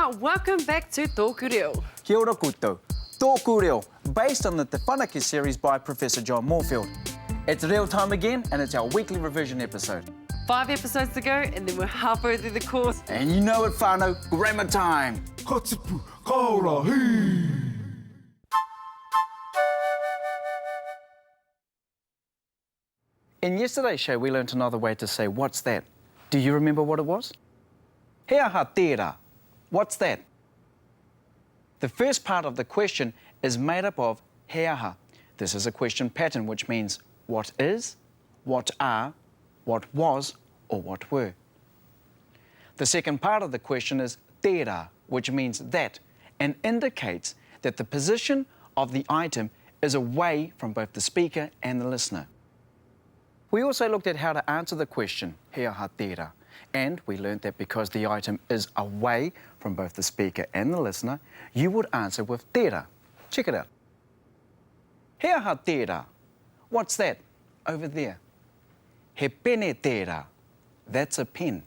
ora, welcome back to Tōku Reo. Kia ora koutou. Tōku Reo, based on the Te Whanake series by Professor John Moorfield. It's reo time again and it's our weekly revision episode. Five episodes to go and then we're halfway through the course. And you know it whānau, grammar time! Ka tipu, ka ora, hī! In yesterday's show, we learnt another way to say, what's that? Do you remember what it was? He aha tērā? What's that? The first part of the question is made up of he aha. This is a question pattern which means what is, what are, what was, or what were. The second part of the question is tērā, which means that, and indicates that the position of the item is away from both the speaker and the listener. We also looked at how to answer the question, he aha tērā, and we learnt that because the item is away from both the speaker and the listener, you would answer with tērā. Check it out. He aha tērā? What's that over there? He pene tērā. That's a pen.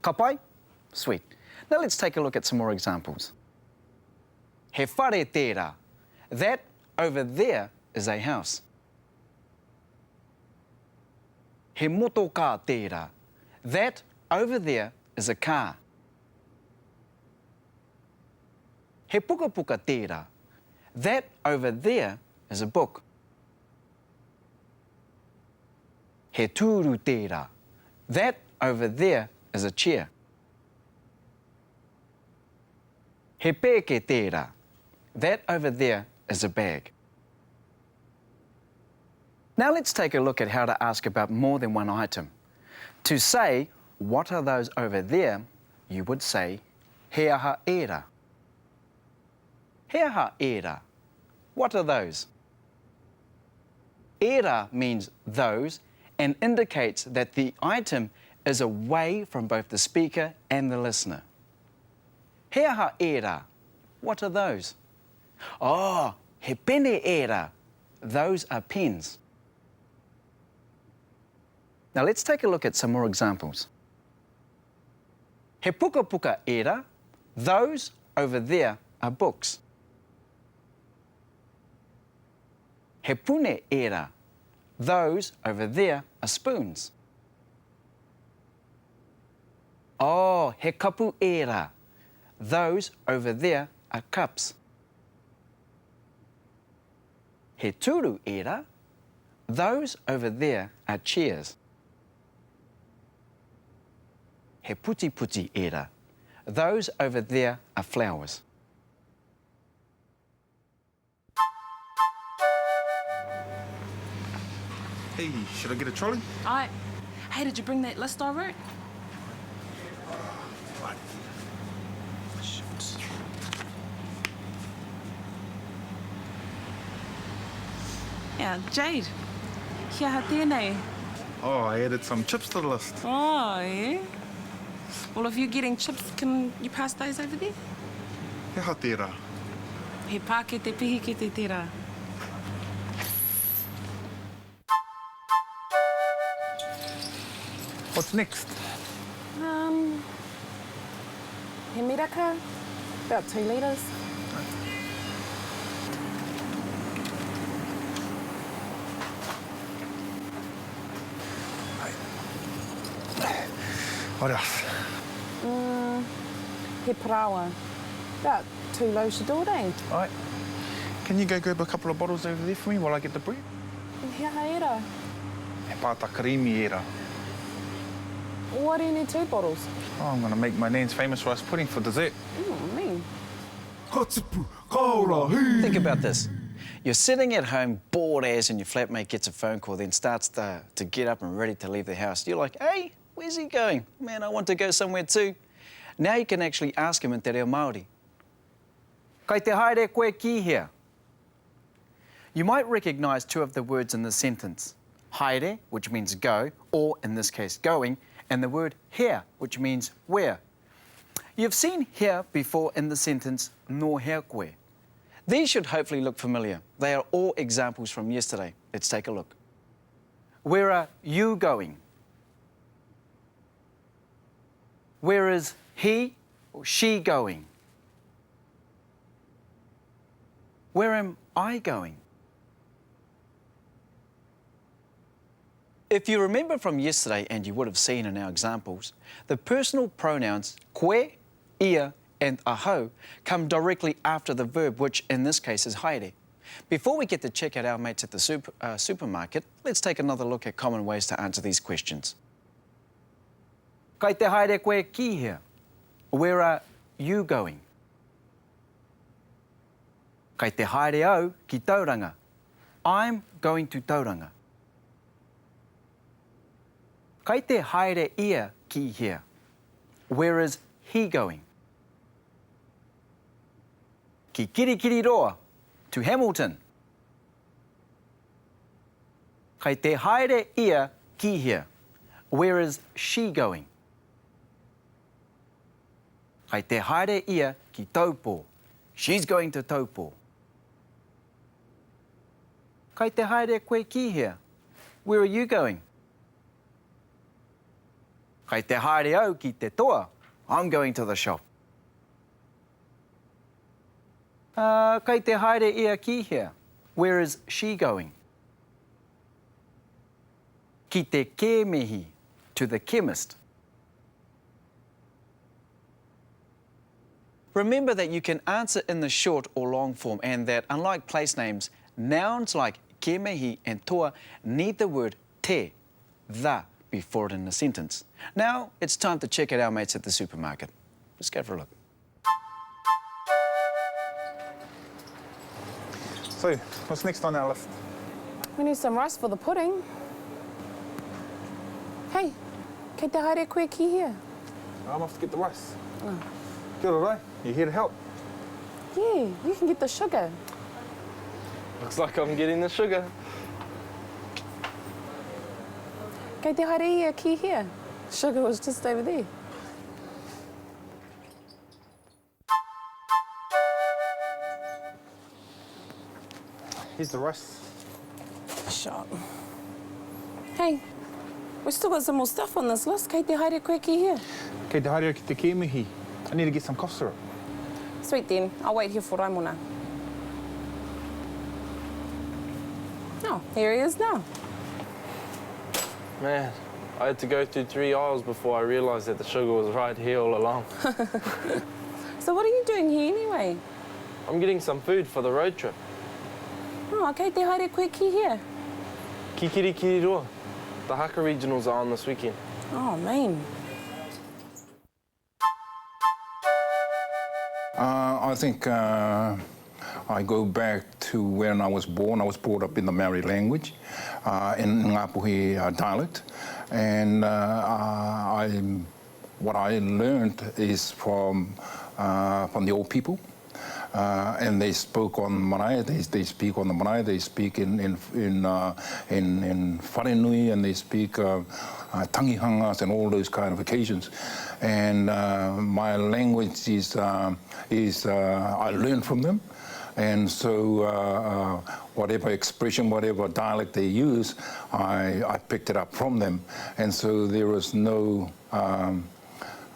Ka pai? Sweet. Now let's take a look at some more examples. He whare tērā. That over there is a house. He motokā tērā. That over there is a car. He pukapuka tērā. That over there is a book. He tūru tērā. That over there is a chair. He pēke tērā. That over there is a bag. Now let's take a look at how to ask about more than one item. To say, what are those over there, you would say, he aha ērā. He aha ērā? What are those? Ērā means those and indicates that the item is away from both the speaker and the listener. He aha ērā? What are those? Oh, he pene ērā. Those are pens. Now let's take a look at some more examples. He pukapuka ērā. Those over there are books. He pune ērā. Those over there are spoons. Oh, he kapu ērā. Those over there are cups. He tūru ērā. Those over there are chairs. He putiputi ērā. Those over there are flowers. Hey, should I get a trolley? Aye. Hey, did you bring that list I wrote? Right. Shoot. Yeah, Jade. He aha tēnei? Oh, I added some chips to the list. Oh, yeah? Well, if you're getting chips, can you pass those over there? He aha tērā? He pākete pihikete tērā. What's next? Um, he miraka, about two litres. What else? Mm, he paraoa. About two loaves a door, eh? All right. Can you go grab a couple of bottles over there for me while I get the bread? He aha ērā? He pāta karīmi ērā. Why do you need two bottles? Oh, I'm going to make my nan's famous rice pudding for dessert. Mm, me. Ka tipu, ka ora, hī! Think about this. You're sitting at home bored as and your flatmate gets a phone call, then starts to, to get up and ready to leave the house. You're like, hey, where's he going? Man, I want to go somewhere too. Now you can actually ask him in te reo Māori. Kai te haere koe ki hea? You might recognise two of the words in the sentence. Haere, which means go, or in this case going, and the word hea, which means where. You've seen hea before in the sentence no hea koe. These should hopefully look familiar. They are all examples from yesterday. Let's take a look. Where are you going? Where is he or she going? Where am I going? If you remember from yesterday, and you would have seen in our examples, the personal pronouns koe, ia, and ahau come directly after the verb, which in this case is haere. Before we get to check out our mates at the super, uh, supermarket, let's take another look at common ways to answer these questions. Kai te haere koe ki hea? Where are you going? Kai te haere au ki Tauranga. I'm going to Tauranga. Kai te haere ia ki hea? Where is he going? Ki Kirikiriroa, to Hamilton. Kai te haere ia ki hea? Where is she going? Kai te haere ia ki Taupō. She's going to Taupō. Kai te haere koe ki hea? Where are you going? Kai te haere au ki te toa. I'm going to the shop. Uh, kai te haere ia ki hea? Where is she going? Ki te kēmihi, to the chemist. Remember that you can answer in the short or long form and that, unlike place names, nouns like kēmihi and toa need the word te, the, before it in the sentence. Now, it's time to check out our mates at the supermarket. Let's go for a look. So, what's next on our list? We need some rice for the pudding. Hey, kei te haere koe ki hea? I'm off to get the rice. Oh. Kia ora, Rai. You here to help? Yeah, you can get the sugar. Looks like I'm getting the sugar. Kei te haere ia ki hea? Sugar was just over there. Here's the rice. Shot. Hey, we've still got some more stuff on this list. Kei te haere koe ki hea? Kei te haere au ki te kēmihi. I need to get some cough syrup. Sweet then, I'll wait here for Raimona. Oh, here he is now. Man, I had to go through three aisles before I realised that the sugar was right here all along. so what are you doing here anyway? I'm getting some food for the road trip. Oh, okay, te haere koe ki hea? Ki Kirikiriroa. The Haka Regionals are on this weekend. Oh, man. Uh, I think uh, I go back to when I was born. I was brought up in the Maori language, uh, in Ngāpuhi uh, dialect. And uh, I, what I learned is from, uh, from the old people. Uh, and they spoke on marae, they, they speak on the marae, they speak in, in, in, uh, in, in wharenui, and they speak uh, uh, tangihangas and all those kind of occasions. And uh, my language is, uh, is uh, I learned from them. And so uh, uh, whatever expression, whatever dialect they use, I, I picked it up from them. And so there is no... Um,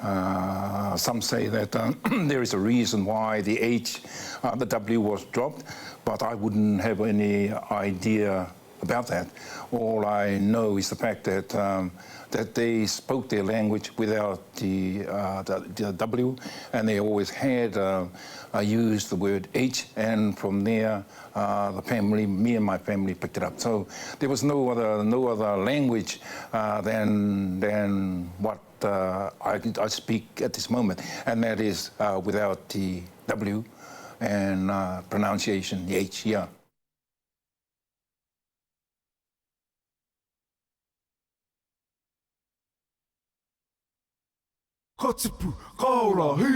uh, some say that uh, there is a reason why the H, uh, the W was dropped, but I wouldn't have any idea about that. All I know is the fact that um, that they spoke their language without the, uh, the, the W, and they always had uh, uh, used the word H, and from there, uh, the family, me and my family, picked it up. So there was no other, no other language uh, than, than what uh, I, I speak at this moment, and that is uh, without the W and uh, pronunciation, the H, yeah. Ka tipu, ka ora, hī!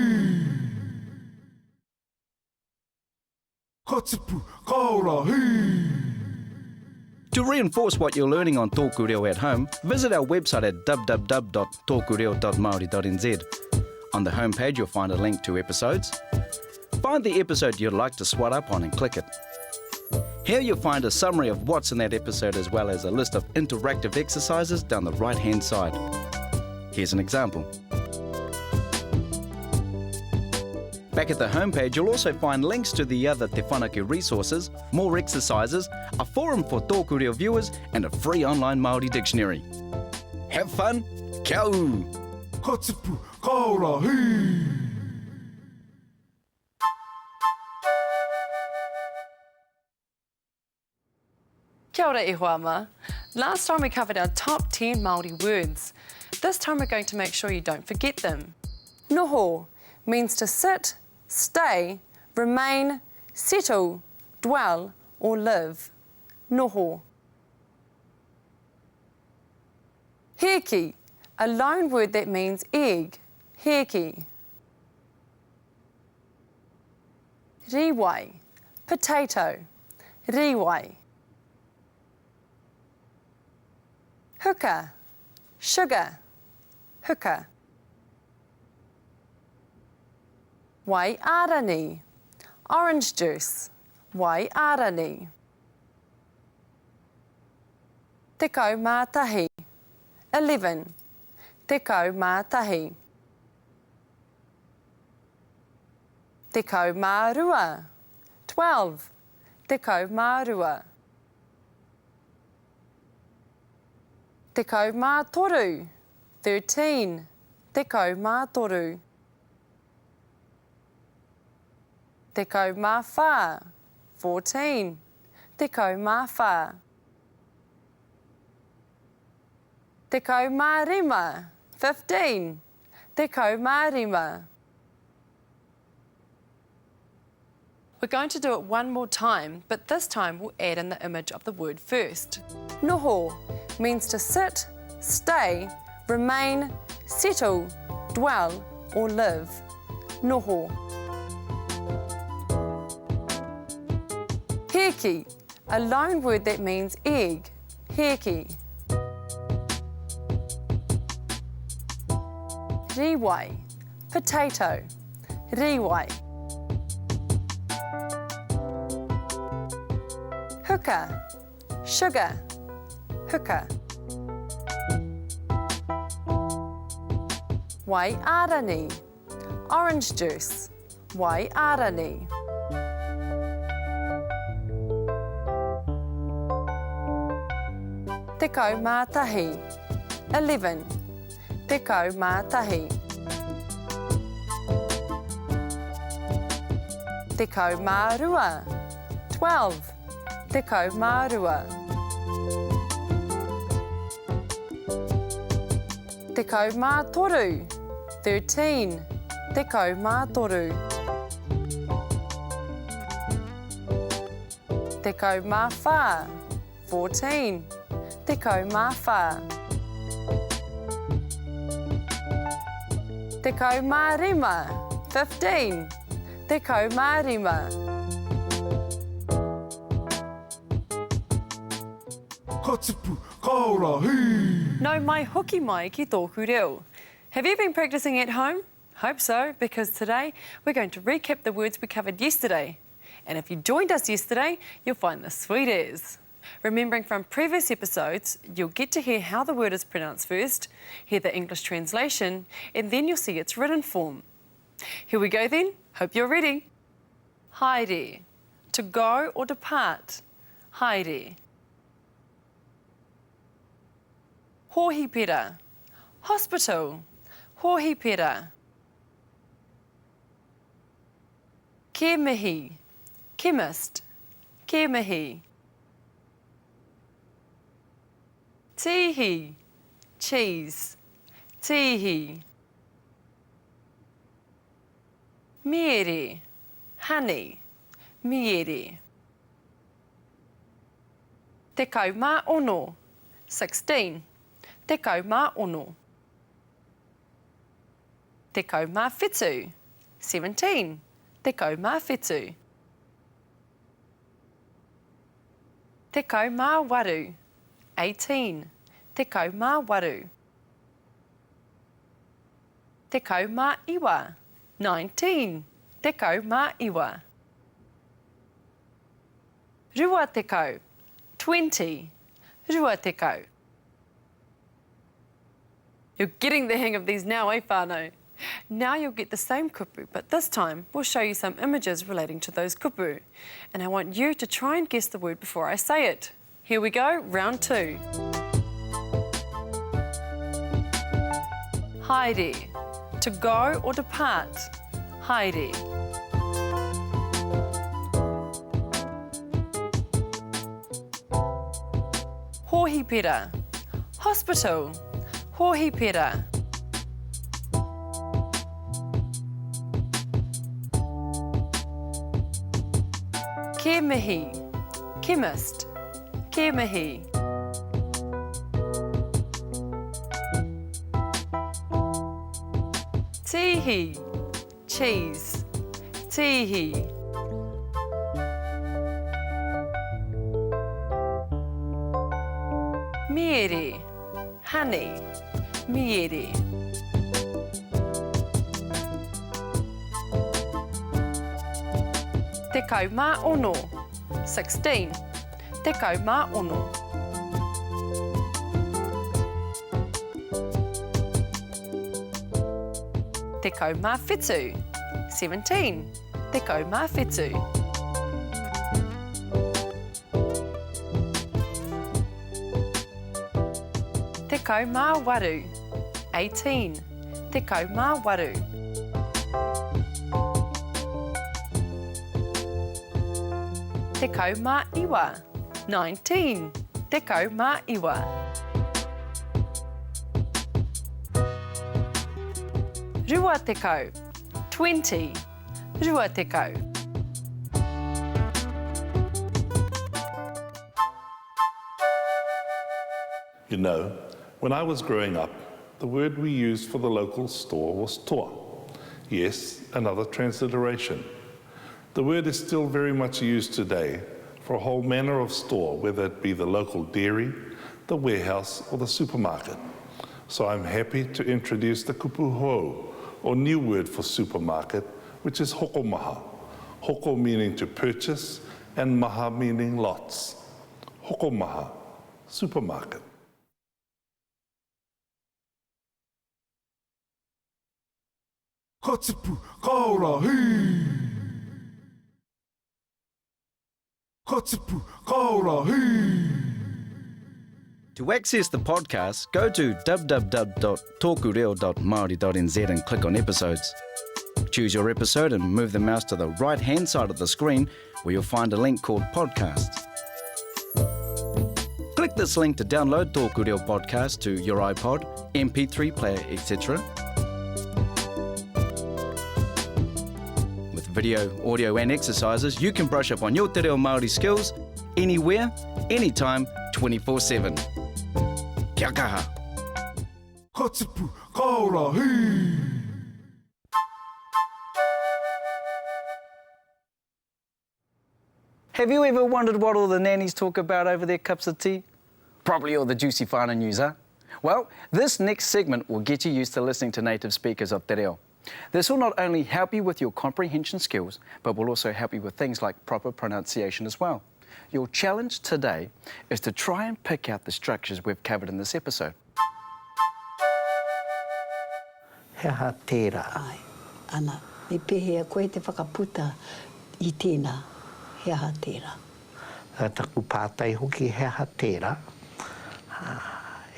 Ka tipu, ka ora, hī! To reinforce what you're learning on Tōku Reo at home, visit our website at www.tōkureo.māori.nz. On the homepage, you'll find a link to episodes. Find the episode you'd like to swat up on and click it. Here you'll find a summary of what's in that episode as well as a list of interactive exercises down the right-hand side. Here's an example. Back at the homepage, you'll also find links to the other Te Whanake resources, more exercises, a forum for Tōku Reo viewers, and a free online Māori dictionary. Have fun! Kia ū! Ka tipu, ka ora, hī! Kia ora e hoa ma. Last time we covered our top 10 Māori words. This time we're going to make sure you don't forget them. Noho means to sit, stay, remain, settle, dwell or live. Noho. Hēki, a loan word that means egg. Hēki. Rīwai, potato. Rīwai. Huka, sugar. Huka. Wai ārani, orange juice. Wai ārani. 11. 11. 11. 12. 12. 12. 13. 13. 13. 14. 14. 15. 15. 15. We're going to do it one more time, but this time we'll add in the image of the word first. Noho means to sit, stay, remain, settle, dwell or live. Noho. Hēki, a loan word that means egg. Hēki. Rīwai, potato. Rīwai. Huka, sugar. Huka. Wai ārani, orange juice. Wai ārani. 11. 11. 11. 12. 12. 12. 13. 13. 13. 14. 14. 14. 15. 15. 15. Ka tipu, ka ora, hī! Nau mai hoki mai ki tōku reo. Have you been practicing at home? Hope so, because today we're going to recap the words we covered yesterday. And if you joined us yesterday, you'll find the sweet as. Remembering from previous episodes, you'll get to hear how the word is pronounced first, hear the English translation, and then you'll see its written form. Here we go then. Hope you're ready. Haere. To go or depart. Haere. Hōhipera. Hospital. Hōhipera. Kēmihi. Chemist. Kēmihi. Tīhi. Cheese. Tīhi. Miere. Honey. Miere. 16. 16. 16. 17. 17. 18. 18. 18. 19. 19. 20. 20. 20. You're getting the hang of these now, eh, whānau? Now you'll get the same kupu, but this time we'll show you some images relating to those kupu. And I want you to try and guess the word before I say it. Here we go, round two. Haere. To go or depart. Haere. Hōhipera. Hospital. Hōhipera. Kēmihi. Chemist. Kēmihi. Tīhi. Cheese. Tīhi. Miere. Honey. Miere. 16. 16. 16. 17. 17. 17. 18. 18. 19. 19. 19. 20. 20. 20. You know, when I was growing up, the word we used for the local store was toa. Yes, another transliteration. The word is still very much used today for a whole manner of store, whether it be the local dairy, the warehouse, or the supermarket. So I'm happy to introduce the kupu hou, or new word for supermarket, which is hokomaha. Hoko meaning to purchase, and maha meaning lots. Hokomaha, supermarket. Ka tipu, ka ora, hī! Ka tipu, ka ora, hī! To access the podcast, go to www.tokureo.maori.nz and click on episodes. Choose your episode and move the mouse to the right hand side of the screen where you'll find a link called Podcasts. Click this link to download Tōku Reo Podcast to your iPod, MP3 player, etc. With video, audio, and exercises, you can brush up on your Te Reo Māori skills anywhere, anytime, 24 7. Kia kaha! Ka tipu, ka ora, hī! Have you ever wondered what all the nannies talk about over their cups of tea? Probably all the juicy whānau news, huh? Well, this next segment will get you used to listening to native speakers of te reo. This will not only help you with your comprehension skills, but will also help you with things like proper pronunciation as well. Your challenge today is to try and pick out the structures we've covered in this episode. He aha tērā? Āe. Ana, me pēhea koe te whakaputa i tēnā, he aha tērā? Taku pātai hoki, he aha tērā?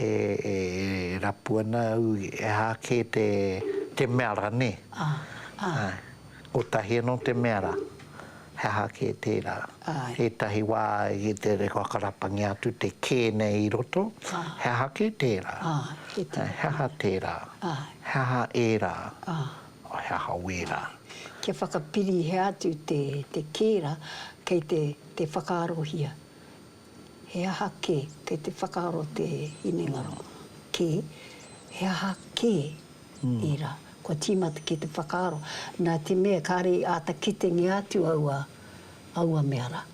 E rapu ana au he aha kē te mea ra, nē? Āe. Kotahi anō te mea rā. He aha kē tērā? Ētahi wā i te whakarapangia atu te kē nei i roto, he aha kē tērā? He aha tērā? He aha ērā? He aha wērā? Kia whakapirihia atu te kē rā, kei te whakaarohia. He aha kē? Kei te whakaaro te hinengaro kē, he aha kē ērā? Kua tīmata ki te whakaaro, nā te mea kāre i āta kitengia atu aua, aua mea rā.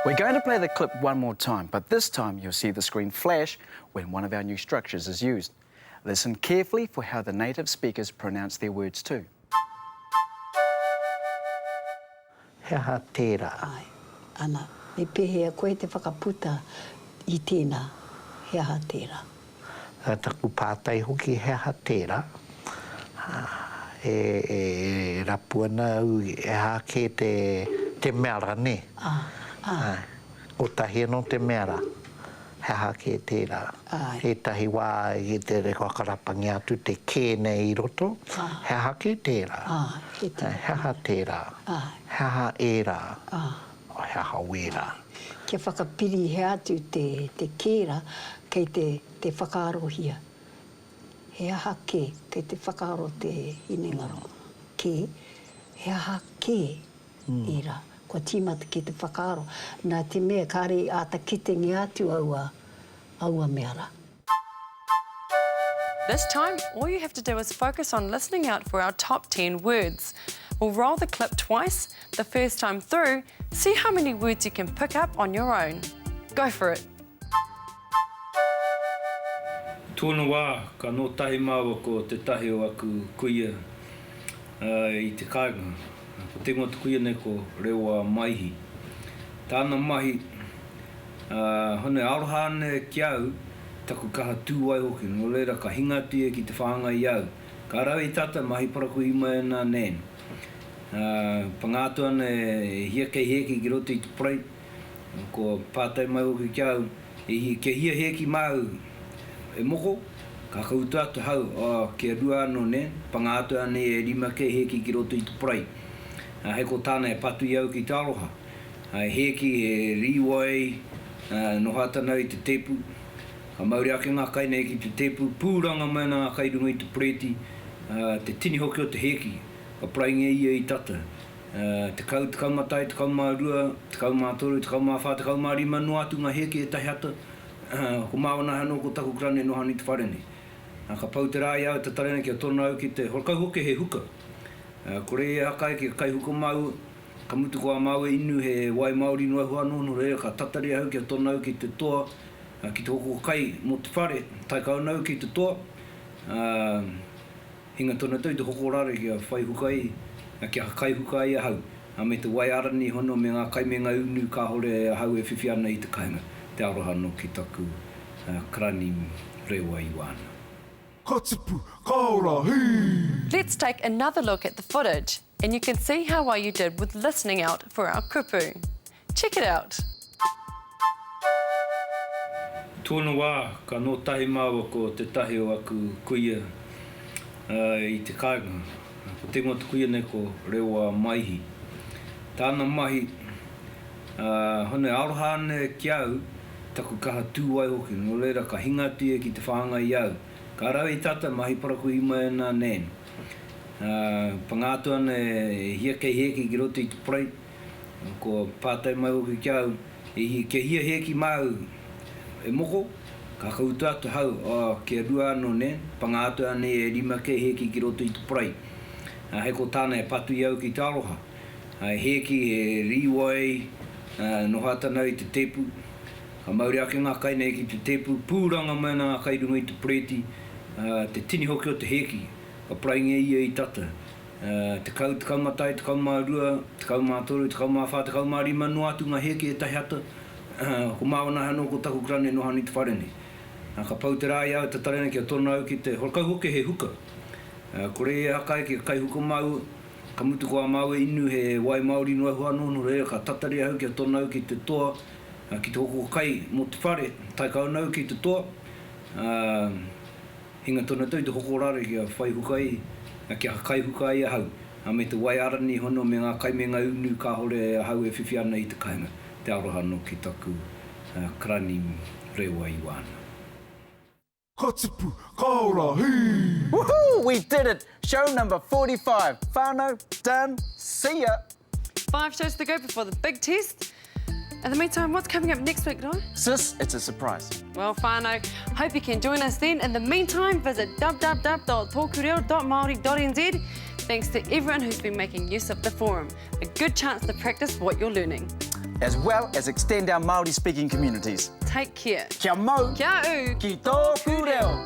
We're going to play the clip one more time, but this time you'll see the screen flash when one of our new structures is used. Listen carefully for how the native speakers pronounce their words too. He aha tērā? Āe. Ana, me pēhea koe te whakaputa i tēnā, he aha tērā? Taku pātai hoki, he aha tērā? E, e, e rapu ana au he aha kē te, te mea ra nē. Āe. Kotahi anō te mea rā. He aha kē tērā? Ētahi wā i te whakarapangia atu te kē nei i roto, he aha kē tērā? He aha tērā? He aha ērā? He aha wērā? Kia whakapirihia atu te kē rā, kei te whakaarohia. He aha kē? Kei te whakaaro te hinengaro. Kē? He aha kē? ērā. Kua tīmata ki te whakaaro, nā te mea kāre i āta kitengia atu aua, aua mea rā. This time, all you have to do is focus on listening out for our top 10 words. We'll roll the clip twice, the first time through, see how many words you can pick up on your own. Go for it! Tōna wā, ka noho tahi māua ko tētahi o aku kuia i te kāinga. Ko te ingoa o te kuia nei ko Rewa Maihi. Tāna mahi, hone aroha ana ki a au, taku kaha tū ai hoki, nō reira ka hinga atu ia ki te whāngai i a au. Ka rawe i tata, mahi parakuihi mai ana a Nan. Panga atu ana e hia kei hēki ki roto i te parei, Kua pātai mai hoki ki a au, e kia hia hēki māu e moko? Ka whakautu atu ahau, oh, kia rua anō, nē? Panga atu anei e rima kē hēki ki roto i te parai. Hei ko tāna e patu i au ki te aroha. He hēki, he rīwai, noho atu ana au i te tēpu. Ka mauria ake ngā kai nei ki te tēpu, pūranga mai ana ngā kai i runga i te perēti, te tini hoki o te hēki. Ka paraingia ia i tata. 10, 11, 12, 13, 14, 15 noa atu ngā hēki ētahi ata, ko māua anō ko taku karani e noho ana i te whare nei. Ka pau te rā i a au e tatari ana kia tono au ki te horakau hoki he huka. Kore ia e haka ai kia kai huka māua, ka mutu ko ā māua inu he wai māori noa iho anō, nō reira ka tatari ahau kia tono au ki te toa ki te hoko kai mō te whare, tae kau ana au ki te toa, ā, Hinga tonu atu i te hoko rare kia whai huka ai, kia kai huka ai ahau, a me te wai arani hono me nga kai me nga unu kahore ahau e whiwhi ana i te kainga, te aroha no ki taku karani rewa i wana. Ka tipu, ka ora, hī! Let's take another look at the footage and you can see how well you did with listening out for our kupu. Check it out! Tōna wā, ka noho tahi māua ko tētahi o aku kuia i te kāinga. Ko te ingoa o te kuia nei ko Rewa Maihi. Tāna mahi, hone aroha ana ki a au, taku kaha tū ai hoki, nō reira ka hinga atu ia ki te whāngai i a au. Ka rawe i tata, mahi parakuihi mai ana a Nan. Panga atu ana e hia kei hēki ki roto i te parei, Kua pātai mai hoki ki a au, e kia hia hēki māu e moko? Ka whakautu atu ahau, oh, kia rua anō, nē? Panga atu anei e rima kē hēki ki roto i te parai. Hei ko tāna e patu i au ki te aroha. He hēki, he rīwai, noho atu ana au i te tēpu. Ka mauria ake ngā kai nei ki te tēpu, pūranga mai ana ngā kai i runga i te perēti, te tini hoki o te hēki. Ka paraingia ia i tata. 10, 11, 12, 13, 14, 15 noa atu ngā hēki ētahi ata, ko māua nahe anō ko taku karani e noho ana i te whare nei. Ka pau te rā i a au e tatari ana kia tono au ki te horakau hoki he huka. Kore ia e haka ai kia kai huka māua, ka mutu ko ā māua inu he wai māori noa iho anō, nō reira ka tatari ahau kia tono au ki te toa, ki te hoko kai mō te whare, tae kau ana au ki te toa, ā, Hinga tonu atu i te hoko rare kia whai huka ai, kia kai huka ai ahau, me te wai arani hono me ngā kai me ngā unu kāhore ahau e whiwhi ana i te kainga, te aroha anō ki taku karani rewa i wāna. Ka tipu, ka ora, hī! Woohoo! We did it! Show number 45. Whānau, done. See ya! Five shows to go before the big test. In the meantime, what's coming up next week, Ron? Sis, it's a surprise. Well, whānau, hope you can join us then. In the meantime, visit www.tōkureo.māori.nz. Thanks to everyone who's been making use of the forum. A good chance to practice what you're learning. As well as extend our Māori-speaking communities. Take care. Kia mau! Kia ū! Ki tōku reo!